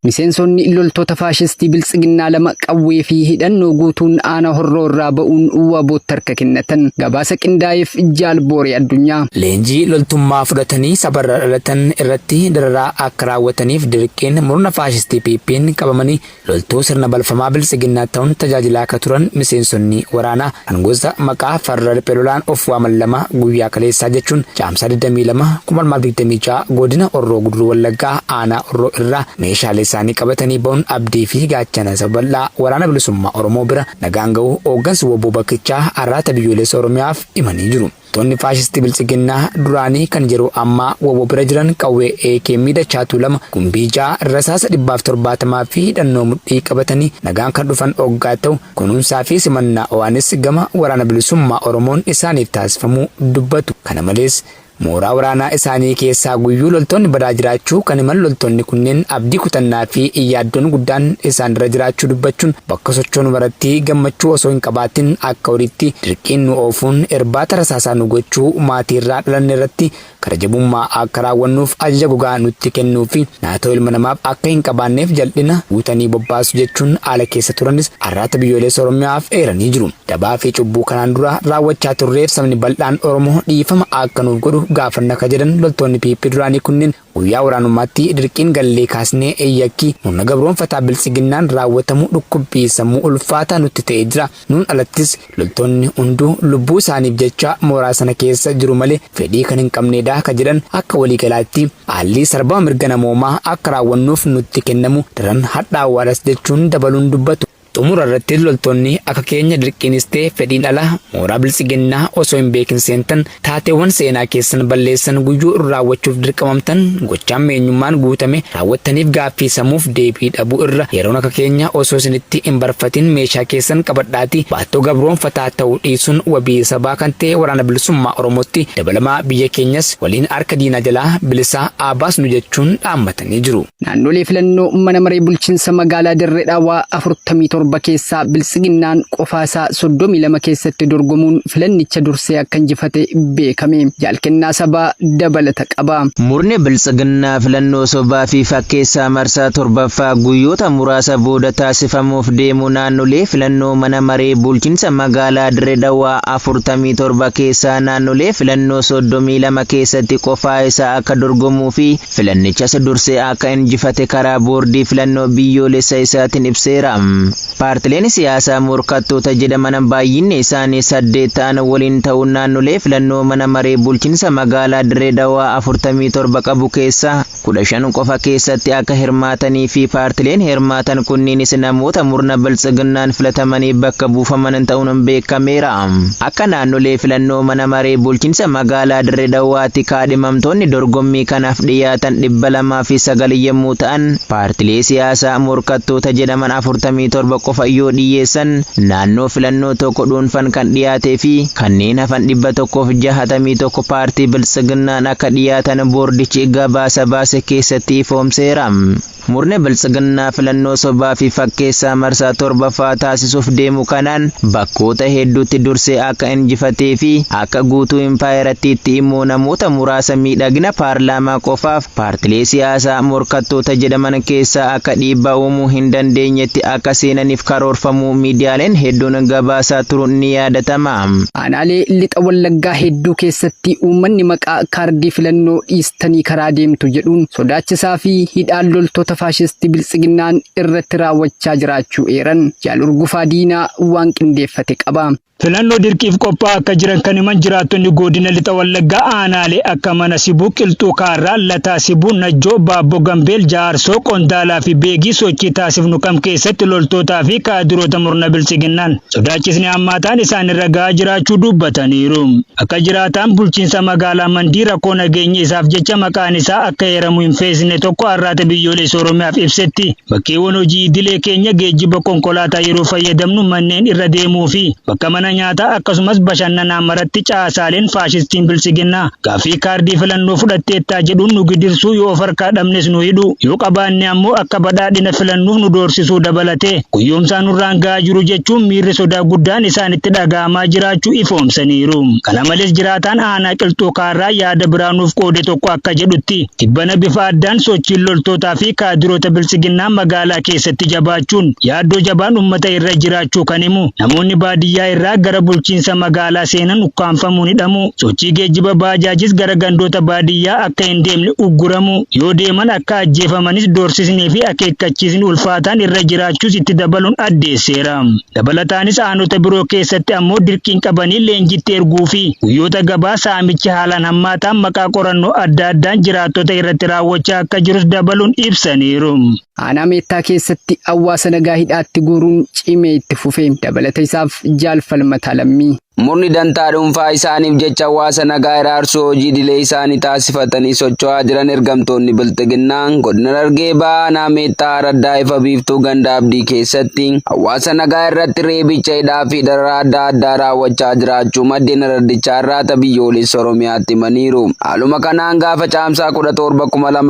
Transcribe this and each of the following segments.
Miseensonni loltoota faashistii Biltsiginnaa 2 qawwee fi hidhannoo guutuun aanaa Horroo irraa ba'uun WBOtti harka kennatan. Gabaasa qindaa'eef Jaal Booree Addunyaa. Leenjii loltummaa fudhatanii sabarra dhalatan irratti dararaa akka raawwataniif dirqiin murna faashistii PP'n qabamanii loltuu sirna balfamaa Biltsiginnaa ta'uun tajaajilaa akka turan miseensonni waraanaa kan gosa maqaa farra riphee lolaan of waaman 2 guyyaa kaleessaa jechuun Caamsaa 22, 2026 godina Horroo Guduruu Wallaggaa aanaa Horroo irraa meeshaalee isaanii qabatanii ba'uun abdii fi gaachana saba bal'aa Waraana Bilisummaa Oromoo bira nagaan ga'uu hooggansi wbo bakkichaa Arraata Biyyoolessa Oromiyaaf himanii jiru. Loltoonni faashistii Biltsiginnaa duraanii kan yeroo ammaa wbo bira jiran qawwee AKM dachaatuu 2, gumbii 6, rasaasa 170 fi hidhannoo mudhii qabatanii nagaan kan dhufan oggaa ta'u, kunuunsaa fi simannaa o'aanis gama Waraana Bilisummaa Oromoon isaaniif taasifamuu dubbatu. Kana malees, mooraa waraanaa isaanii keessaa guyyuu loltoonni badaa jiraachuu kan himan loltoonni kunneen abdii kutannaa fi yaaddoon guddaan isaan irra jiraachuu dubbachuun bakka sochoonu maratti gammachuu osoo hin qabaatin akka horiitti dirqiin nu oofuun irbaata rasaasaa nu gochuu maatii irraa dhalanne irratti gara jabummaa akka raawwannuuf ajaja gogaa nutti kennuu fi naatoo ilma namaaf akka hin qabaanneef jal'ina guutanii bobbaasu jechuun haala keessa turanis Arraata Biyyoolessa Oromiyaaf eeranii jiru. Dabaa fi cubbuu kanaan dura raawwachaa turreef sabni bal'aan Oromoo dhiifama akka nuuf godhu gaafanna ka jedhan loltoonni PP duraanii kunneen guyyaa waraanummaatti dirqiin gallee kaasnee yakki murna gabroomfataa Biltsiginnaan raawwatamu dhukkubbii sammuu ulfaataa nutti ta'ee jira. Nuun alattis loltoonni hunduu lubbuu isaaniif jecha mooraa sana keessa jiru malee fedhii kan hin qabneedha ka jedhan akka waliigalaatti haalli sarbama mirga namoomaa akka raawwannuuf nutti kennamu daran hadhaawwaadhas jechuun dabaluun dubbatu. Xumura irrattis loltoonni akka keenya dirqiinis ta'e fedhiin ala mooraa Biltsiginnaa osoo hin beekin seentan taateewwan seenaa keessan balleessan guyyuu raawwachuuf dirqamamtan gochaa hammeenyummaan guutame raawwattaniif gaaffii sammuuf deebii dhabuu irra yeroon akka keenya osoo isinitti hin barfatin meeshaa keessan qabadhaatii baattoo gabroomfataa ta'uu dhiisuun wabii sabaa kan ta'e Waraana Bilisummaa Oromootti dabalamaa biyya keenyas waliin harka diinaa jalaa bilisa haa baasnu jechuun dhaammatanii jiru. Naannolee filannoo mana maree bulchiinsa magaalaa Dirree Dhawaa 47 keessaa Biltsiginnaan qofaasaa 32 keessatti dorgomuun filannicha dursee akka injifate beekame. Jaal Kennaa Sabaa dabalata qaba. Murni Biltsiginnaa filannoo sobaa fi fakkeessaa marsaa 7ffaa guyyoota muraasa booda taasifamuuf deemu naannolee filannoo mana maree bulchiinsa magaalaa Dirre Dhawaa 47 keessaa naannolee filannoo 32 keessatti qofaa isaa akka dorgomuu fi Filannichas dursee akka injifate karaa Boordii Filannoo Biyyoolessa isaatiin ibseera. Paartileen siyaasaa morkattoota jedhaman baay'inni isaanii 8 ta'an waliin ta'uun naannolee filannoo mana maree bulchinsa magaalaa Dirree Dhawaa 47 qabu keessaa 15 qofa keessatti akka hirmaatanii fi paartileen hirmaatan kunniinis namoota murna Biltsiginnaan filatamanii bakka buufaman ta'uun beekameera. Akka naannolee filannoo mana maree bulchinsa magaalaa Dirre Dhawaatti kaadhimamtoonni dorgommii kanaaf dhiyaatan 209 yemmuu ta'an, paartilee siyaasaa morkattoota jedhaman 47 qofa yoo dhiyyeessan, naannoo filannoo tokko dhuunfan kan dhiyaatee fi kanneen hafan 161 paartii Biltsiginnaan akka dhiyaatan boordichi gabaasa baase keessatti ifoomseera. Murni Biltsiginnaa filannoo sobaa fi fakkeessaa marsaa 7ffaa taasisuuf deemu kanaan bakkoota hedduutti dursee akka injifatee fi akka guutuu impaayerattiitti immoo namoota muraasa miidhagina paarlaamaa qofaaf paartilee siyaasaa morkattoota jedhaman keessaa akka dhiibbaa uumuu hin dandeenyetti akka seenaniif karoorfamuu miidiyaaleen hedduun gabaasaa turuun ni yaadatama. Aanaalee Lixa Wallaggaa hedduu keessatti uummanni maqaa kaardii filannoo dhiistanii karaa deemtu jedhuun sodaachisaa fi hidhaan loltoota faashistii Biltsiginnaan irratti raawwachaa jiraachuu eeran. Jaal Urgufaa Diinaa waan qindeeffate qaba. Filannoo dirqiif qophaa'aa akka jiran kan himan jiraattonni Goodina Lixa Wallaggaa aanaalee akka Mana Sibuu, Qilxuu Kaarraa, Lataa Sibuu, Najjoo, Baabbo Gambeel, Jaarsoo, Qondaalaa fi Beegii sochii taasifnu kam keessatti loltootaa fi kaadiroota murna Biltsiginnaan sodaachisni hammaataan isaanirra ga'aa jiraachuu dubbataniiru. Akka jiraataan bulchiinsa magaalaa Mandii rakkoo nageenya isaaf jecha maqaan isaa akka eeramu hin feesne tokko Arraata Biyyoolessa Oromiyaaf ibsetti, bakkeewwan hojii idilee keenya geejjiba konkolaataa yeroo fayyadamnu manneen irra deemuu fi bakka mana Mana nyaataa akkasumas bashannanaa maratti caasaaleen faashistiin biltsiginnaa gaaffii kaardii filannoo fudhatteettaa jedhuun nu gidirsuu, yoo of harkaa dhabnes nu hidhu, yoo qabaanne ammoo akka badhaadhina filannuuf nu doorsisuu dabalatee guyyoomsaa nurraan gahaa jiru jechuun miirri sodaa guddaan isaanitti dhaga'amaa jiraachuu ifoomsaniiru. Kana malees jiraataan aanaa Qilxuu Kaarraa yaada biraa nuuf qoode tokko akka jedhutti, tibbana bifa addaan sochiin loltootaa fi kaadiroota biltsiginnaa magaalaa keessatti jabaachuun yaaddoo jabaan uummata irra jiraachuu kan himu, namoonni baadiyyaa irraa gara bulchiinsa magaalaa seenan ukkaanfamuun hidhamu, sochii geejjiba baajaajis gara gandoota baadiyyaa akka hin deemne ugguramu, yoo deeman akka ajjeefamanis doorsisnii fi akeekkachiisni ulfaataan irra jiraachuus itti dabaluun addeesseera. Dabalataanis aanota biroo keessatti ammoo dirqiin qabanii leenjitti erguu fi guyyoota gabaa saamichi haalaan hammaataan maqaa qorannoo adda addaan jiraattota irratti raawwachaa akka jirus dabaluun ibsaniiru. Aanaa Meettaa keessatti hawaasa nagaa hidhaatti guuruun cimee itti fufe. Dabalata isaaf jaalfalmataa lammii. Murni dantaa dhuunfaa isaaniif jecha hawaasa nagaa iraarsuu hojii idilee isaanii taasifatanii socho'aa jiran ergamtoonni bilxiginnaa godina Harargee Bahaa aanaa Meettaa Araddaa Ifa Biiftuu ganda Abdii keessatti hawaasa nagaa irratti reebicha, hidhaa fi dararaa adda addaa raawwachaa jiraachuu maddeen araddichaa irraata biyyoolessa Oromiyaatti himaniiru. Haaluma kanaan gaafa caamsaa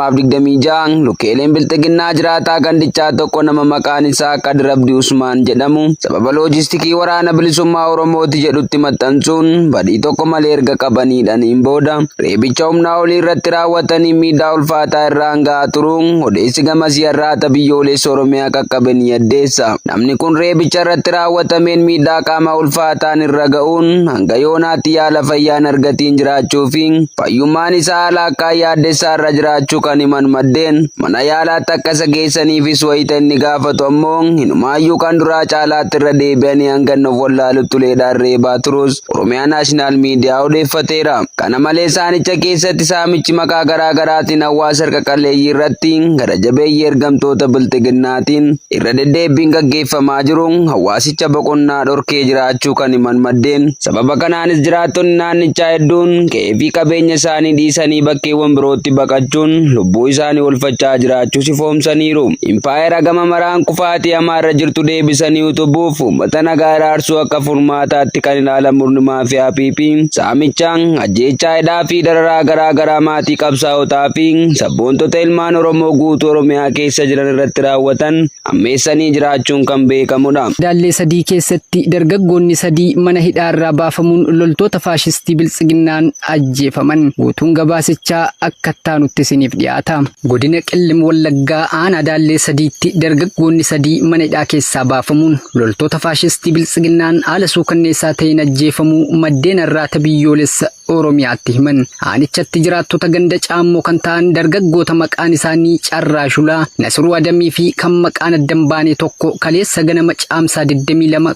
17,2026 lukkeeleen bilxiginnaa jiraataa gandichaa tokko nama maqaan isaa Kadir Abdii Usmaan jedhamu sababa loojistikii waraana bilisummaa Oromooti jedhutti maxxansuun badii tokko malee erga qabaniidhaniin booda reebicha humnaa olii irratti raawwatanii miidhaa ulfaataa irraan gahaa turuun odeessi gamasii har'aata biyyoolessa Oromiyaa qaqqabe ni addeessa. Namni kun reebicha irratti raawwatameen miidhaa qaama ulfaataan irra ga'uun hanga yoonaatti yaala fayyaa hin argatiin jiraachuu fi fayyummaan isaa haala akkaan yaaddessaa irra jiraachuu kan himan maddeen, mana yaalaatti akka isa geessaniifis wayita inni gaafatu ammoo hinumaayyuu kan duraa caalaatti irra deebi'anii hanga inni of wallaalutti uleedhaan reebaa turus Oromiyaa Naashinaal Miidiyaa odeeffateera. Kana malees aanicha keessatti saamichi maqaa garaa garaatiin hawaasa harka qalleeyyii irratti gara jabeeyyii ergamtoota bilxiginnaatiin irra deddeebiin gaggeeffamaa jiru hawaasicha boqonnaa dhorkee jiraachuu kan himan maddeen, sababa kanaanis jiraattonni naannichaa hedduun qe'ee fi qabeenya isaanii dhiisanii bakkeewwan birootti baqachuun lubbuu isaanii oolfachaa jiraachuus ifoomsaniiru. Impaayera gama maraan kufaatii hamaa irra jirtu deebisanii utubuuf uummata nagaa iraarsuu akka furmaataatti kan ilaalan murni maafiyaa PP saamicha, ajjeechaa, hidhaa fi dararaa garaa garaa maatii qabsaa'otaa fi sabboontota ilmaan Oromoo guutuu Oromiyaa keessa jiran irratti raawwatan ammeessanii jiraachuun kan beekamudha. Daallee sadii keessatti dargaggoonni sadii mana hidhaarraa baafamuun loltoota faashistii biltsiginnaan ajjeefaman. Guutuun gabaasichaa akka ittaanutti isiniif dhiyaata. Godina Qillim Wallaggaa aanaa Daallee sadiitti dargaggoonni sadii mana hidhaa keessaa baafamuun loltoota faashistii biltsiginnaan haala suukanneessaa ta'een ajjeefamuu maddeen har'aata biyyoolessa Oromiyaatti himan. Aanichatti jiraattota ganda caammoo kan ta'an dargaggoota maqaan isaanii Carraa Shulaa, Nasiruu Adamii fi kan maqaan adda hin baane tokko kaleessa ganama caamsaa 22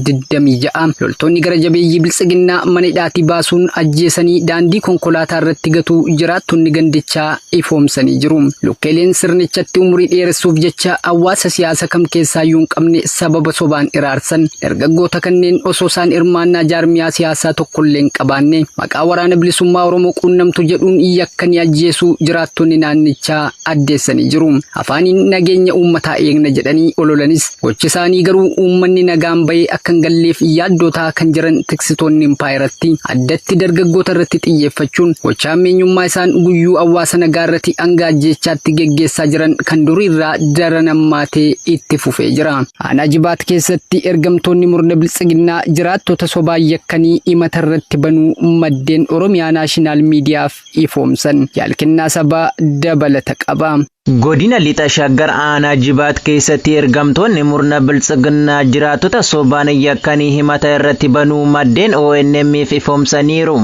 2026 loltoonni gara jabeeyyii biltsiginnaa mana hidhaatii baasuun ajjeesanii daandii konkolaataa irratti gatuu jiraattonni gandichaa ifoomsanii jiru. Lukkeeleen sirnichatti umurii dheeressuuf jecha hawaasa siyaasa kam keessaayyuu hin qabne sababa sobaan iraarsan dargaggoota kanneen osoo isaan hirmaannaa jaarmiyaa siyaasaa tokkollee hin qabaanne maqaa waraana bilisummaa Oromoo quunnamtu jedhuun yakkanii ajjeesuu jiraattonni naannichaa addeessanii jiru. Afaaniin nageenya uummataa eegna jedhanii ololanis gochi isaanii garuu uummanni nagaan bahee akka hin galleef yaaddotaa kan jiran tiksitoonni impaayeratti addatti dargaggoota irratti xiyyeeffachuun gocha hammeenyummaa isaan guyyuu hawaasa nagaa irratti hanga ajjeechaatti geggeessaa jiran kan duriirraa daran hammaatee itti fufee jira. Aanaa Jibaat keessatti ergamtoonni murna biltsiginnaa jiraattota sobaa yakkanii himata irratti banuu maddeen Oromiyaa Naashinaal Miidiyaaf ifoomsan. Jaalkennaa sabaa dabalata qaba. Godina Lixa Shaggar aanaa Jibaat keessatti ergamtoonni murna biltsiginnaa jiraattota sobaan yakkanii himata irratti banuu maddeen ONM'f ifoomsaniiru.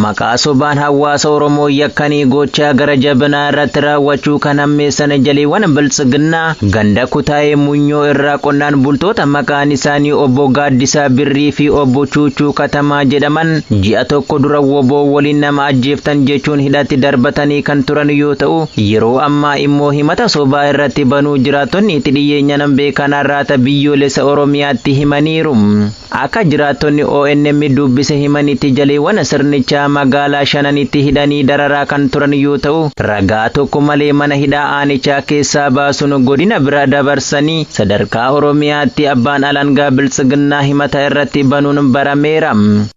Maqaa sobaan hawaasa Oromoo yakkanii gochaa gara jabinaa irratti raawwachuu kan hammeessan jaleewwan biltsiginnaa ganda Kutaayee Munyoo irraa qonnaan bultoota maqaan isaanii obbo Gaaddisaa Birrii fi obbo Chuuchuu Katamaa jedhaman ji'a tokko dura woboo waliin nama ajjeeftan jechuun hidhatti darbatanii kan turan yoo ta'u, yeroo ammaa immoo immoo himata sobaa irratti banuu jiraattonni itti dhiyeenyaan beekan Arraata Biyyoolessa Oromiyaatti himaniiru. Akka jiraattonni ONM dubbise himanitti jaleewwan sirnichaa magaalaa Shananitti hidhanii dararaa kan turan yoo ta'u, ragaa tokko malee mana hidhaa aanichaa keessaa baasuun godina bira dabarsanii sadarkaa Oromiyaatti abbaan alangaa Biltsiginnaa himata irratti banuun barameera.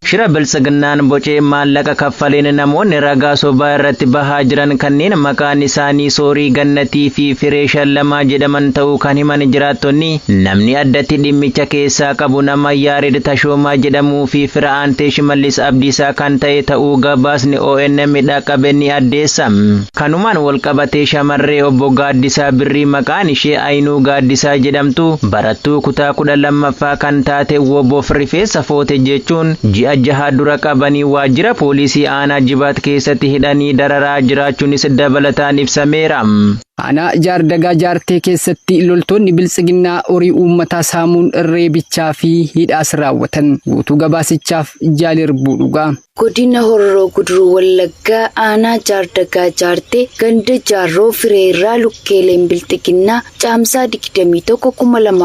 Shira Biltsiginnaan bocee maallaqa kaffaleen namoonni ragaa sobaa irratti bahaa jiran kanneen maqaan isaanii Soorii Gannatii fi Firee Shallamaa jedhaman ta'uu kan himan jiraattonni, namni addatti dhimmicha keessaa qabu nama Yaared Tashoomaa jedhamuu fi fira aantee Shimallis Abdiisaa kan ta'e ta'uu gabaasni ONM dhaqqabe ni addeessa. Kanumaan walqabatee shamarree obbo Gaaddisaa Birrii maqaan ishee Ayinuu Gaaddisaa jedhamtu barattuu kutaa 12ffaa kan taate WBOf rifeensa foote jechuun ji'a jaha dura qabanii waajjira poolisii aanaa Jibaat keessatti hidhanii dararaa jiraachuunis dabalataan ibsameera. Aanaa Jaardagaa Jaartee keessatti loltoonni Biltsiginnaa horii uummataa saamuun reebichaa fi hidhaas raawwatan. Guutuu gabaasichaaf Jaalirbuu Dhugaa. Godina Horroo Guduruu Wallaggaa aanaa Jaardagaa Jaartee ganda Jaarroo Firee irraa lukkeeleen Bilxiginnaa Caamsaa 21,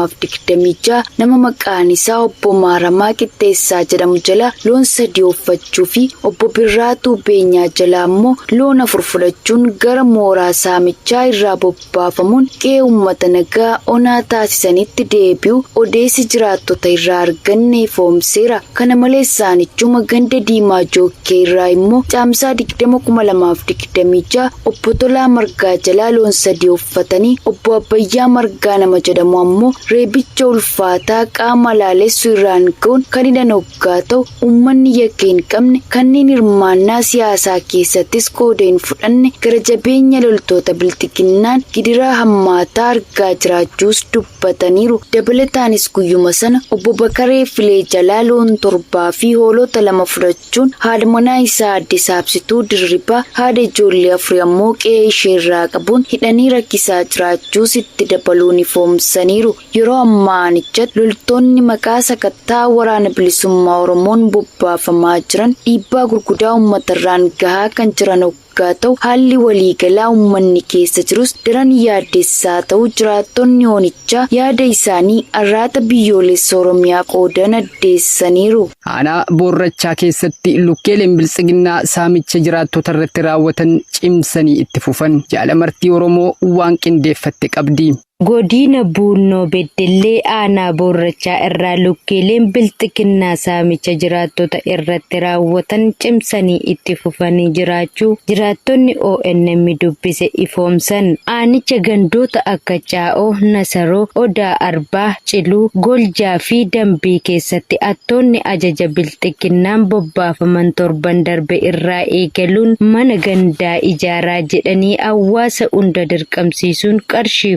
2026 nama maqaan isaa obbo Maaramaa Qixxeessaa jedhamu jalaa loon sadii ooffachuu fi obbo Birraatuu Beenyaa jalaa immoo loon afur fudhachuun gara mooraa saamichaa irraa bobbaafamuun qe'ee uummata nagaa onaa taasisanitti deebi'u odeessi jiraattota irraa arganne ifoomseera. Kana malees saanichuma ganda Diimaa Jookkee irraa immoo Caamsaa 20, 2026 obbo Tolaa Margaa jalaa loon sadii ooffatanii obbo Abbayyaa Margaa nama jedhamu ammoo reebicha ulfaataa qaama laalessu irraan ga'uun kan hidhan hoggaa ta'u, uummanni yakka hin qabne kanneen hirmaannaa siyaasaa keessattis qooda hin fudhanne gara jabeenya loltoota Bilxiginnaan gidiraa hammaataa argaa jiraachuus dubbataniiru. Dabalataanis guyyuma sana obbo Bakaree Filee jalaa loon torbaa fi hoolota lama fudhachuun haadha manaa isaa adde Saabsituu Dirribaa, haadha ijoollee afurii ammoo qe'ee isheerraa qabuun hidhanii rakkisaa jiraachuus itti dabaluun ifoomsaniiru. Yeroo ammaa aanichatti loltoonni maqaa sakattaa Waraana Bilisummaa Oromoon bobbaafamaa jiran dhiibbaa gurguddaa uummatarraan gahaa kan jiran hoggaa ta'u, haalli waliigalaa uummanni keessa jirus daran yaaddessaa ta'uu jiraattonni onichaa yaada isaanii Arraata Biyyoolessa Oromiyaa qoodan addeessaniiru. Aanaa Boorrachaa keessatti lukkeeleen Biltsiginnaa saamicha jiraattota irratti raawwatan cimsanii itti fufan. Jaalamartii Oromoo waan qindeeffatte qabdi. Godina Buunnoo Beddellee aanaa Boorrachaa irraa lukkeeleen Bilxiginnaa saamicha jiraattota irratti raawwatan cimsanii itti fufanii jiraachuu jiraattonni ONM dubbise ifoomsan. Aanicha gandoota akka Caa'oo, Nasaroo, Odaa Arbaa, Ciluu, Goljaa fi Dambii keessatti attoonni ajaja Bilxiginnaan bobbaafaman torban darbe irraa eegaluun mana gandaa ijaaraa jedhanii hawaasa hunda dirqamsiisuun qarshii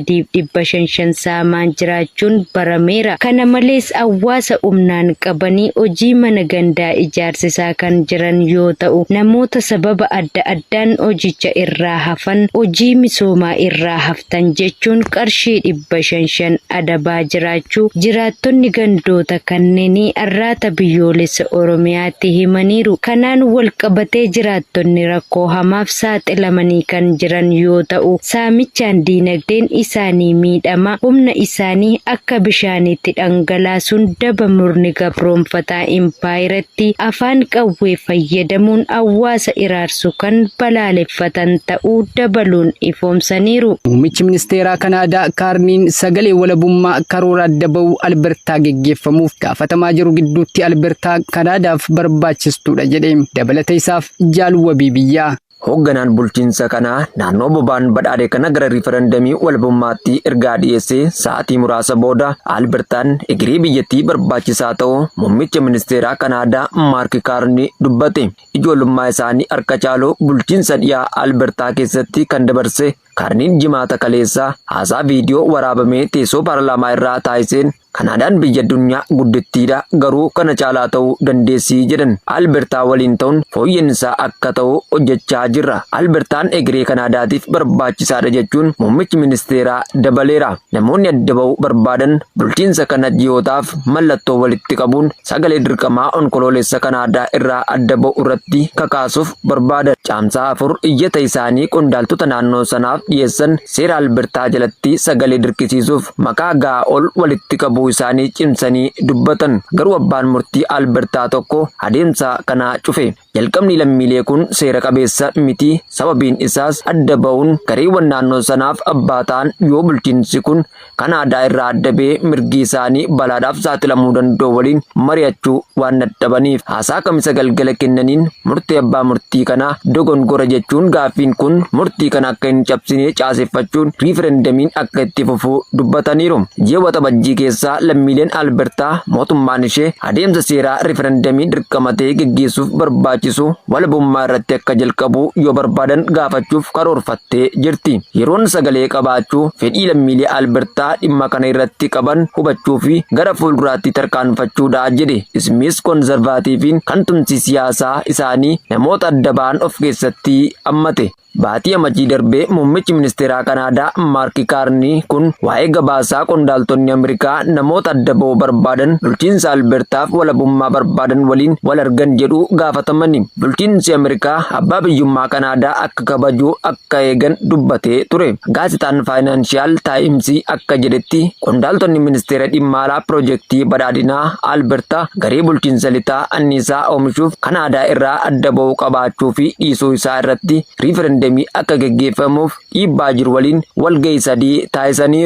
3,500 shan saamaan jiraachuun barameera. Kana malees hawaasa humnaan qabanii hojii mana gandaa ijaarsisaa kan jiran yoo ta'u, namoota sababa adda addaan hojicha irraa hafan hojii misoomaa irraa haftan jechuun qarshii 500 shan adabaa jiraachuu jiraattonni gandoota kanneenii Arraata Biyyoolessa Oromiyaatti himaniiru. Kanaan wal qabatee jiraattonni rakkoo hamaaf saaxilamanii kan jiran yoo ta'u, saamichaan diinagdeen isaanii miidhama, humna isaanii akka bishaaniitti dhangalaasuun daba murni gabroonfataa impaayiratti afaan qawwee fayyadamuun hawaasa iraarsu kan balaaleffatan ta'uu dabaluun ifoomsaniiru. Muummichi ministeeraa Kanaadaa Kaarniin sagalee walabummaa karoora adda ba'uu Albertaa geggeeffamuuf gaafatamaa jiru gidduutti Albertaa Kanaadaaf barbaachistuudha jedhe. Dabalata isaaf jaaluwwabii biyyaa. Hoogganaan bulchiinsa kanaa naannoo boba'aan badhaadhe kana gara riifarandamii walabummaatti ergaa dhiyeessee sa'aatii muraasa booda Albertaan egeree biyyattii barbaachisaa ta'uu muummicha ministeeraa Kanaadaa Maark Kaarni dubbate. Ijoollummaa isaanii harka caalu bulchiinsa dhiyaa Albertaa keessatti kan dabarse Kaarniin Jimaata kaleessaa haasaa viidiyoo waraabamee teessoo paarlaamaa irraa taasiseen Kanaadaan biyya addunyaa guddittiidha, garuu kana caalaa ta'uu dandeessii jedhan. Albertaa waliin ta'uun fooyya'insa akka ta'u hojjechaa jirra. Albertaan egeree Kanaadaatiif barbaachisaadha jechuun muummichi ministeeraa dabaleera. Namoonni adda ba'uu barbaadan bulchiinsa kana ji'ootaaf mallattoo walitti qabuun sagalee dirqamaa Onkoloolessa Kanaadaa irraa adda ba'u irratti kakaasuuf barbaadan. Caamsaa 4 iyyata isaanii qondaaltota naannoo sanaaf dhiyeessan seera Albertaa jalatti sagalee dirqisiisuuf maqaa gahaa ol walitti qabuu isaanii cimsanii dubbatan. Garuu abbaan murtii Albertaa tokko adeemsa kana cufe. Jalqabni lammiilee kun seera qabeessa miti, sababiin isaas adda ba'uun gareewwan naannoo sanaaf abbaa ta'an yoo bulchiinsi kun Kanaadaa irraa adda ba'ee mirgi isaanii balaadhaaf saaxilamuu danda'u waliin mari'achuu waan dadhabaniif. Haasaa Kamisa galgala kennaniin murtee abbaa murtii kanaa dogongora jechuun gaaffiin kun murtii kana akka hin cabsine caaseffachuun riiferendamiin akka itti fufu dubbataniiru. Ji'a Waxabajjii keessa lammiileen Albertaa mootummaan ishee adeemsa seeraa riiferendamii dirqama ta'e geggeessuuf barbaachisu walabummaa irratti akka jalqabu yoo barbaadan gaafachuuf karoorfattee jirti. Yeroon sagalee qabaachuu fedhii lammiilee Albertaa dhimma kana irratti qaban hubachuu fi gara fuulduraatti tarkaanfachuudha jedhe Ismiis Konzervaatiiviin kan tumsi siyaasaa isaanii namoota adda ba'an of keessatti hammate. Baatii Amajjii darbe muummichi ministeeraa Kanaadaa Maark Kaarnii kun waa'ee gabaasaa qondaaltonni Ameerikaa namoota adda ba'uu barbaadan bulchiinsa Albertaaf walabummaa barbaadan waliin wal argan jedhu gaafatamani. Bulchiinsi Ameerikaa abbaa biyyummaa Kanaadaa akka kabaju akka eegan dubbatee ture. Gaazexaan Faayinaanshiyaal Taayimsii akka jedhetti qondaaltonni ministeera dhimma alaa piroojeektii badhaadhinaa Albertaa garee bulchiinsa lixaa anniisaa oomishuuf Kanaadaa irraa adda ba'uu qabaachuu fi dhiisuu isaa irratti riiferendemii akka geggeeffamuuf dhiibbaa jiru waliin walgahii sadii taasisaniiru.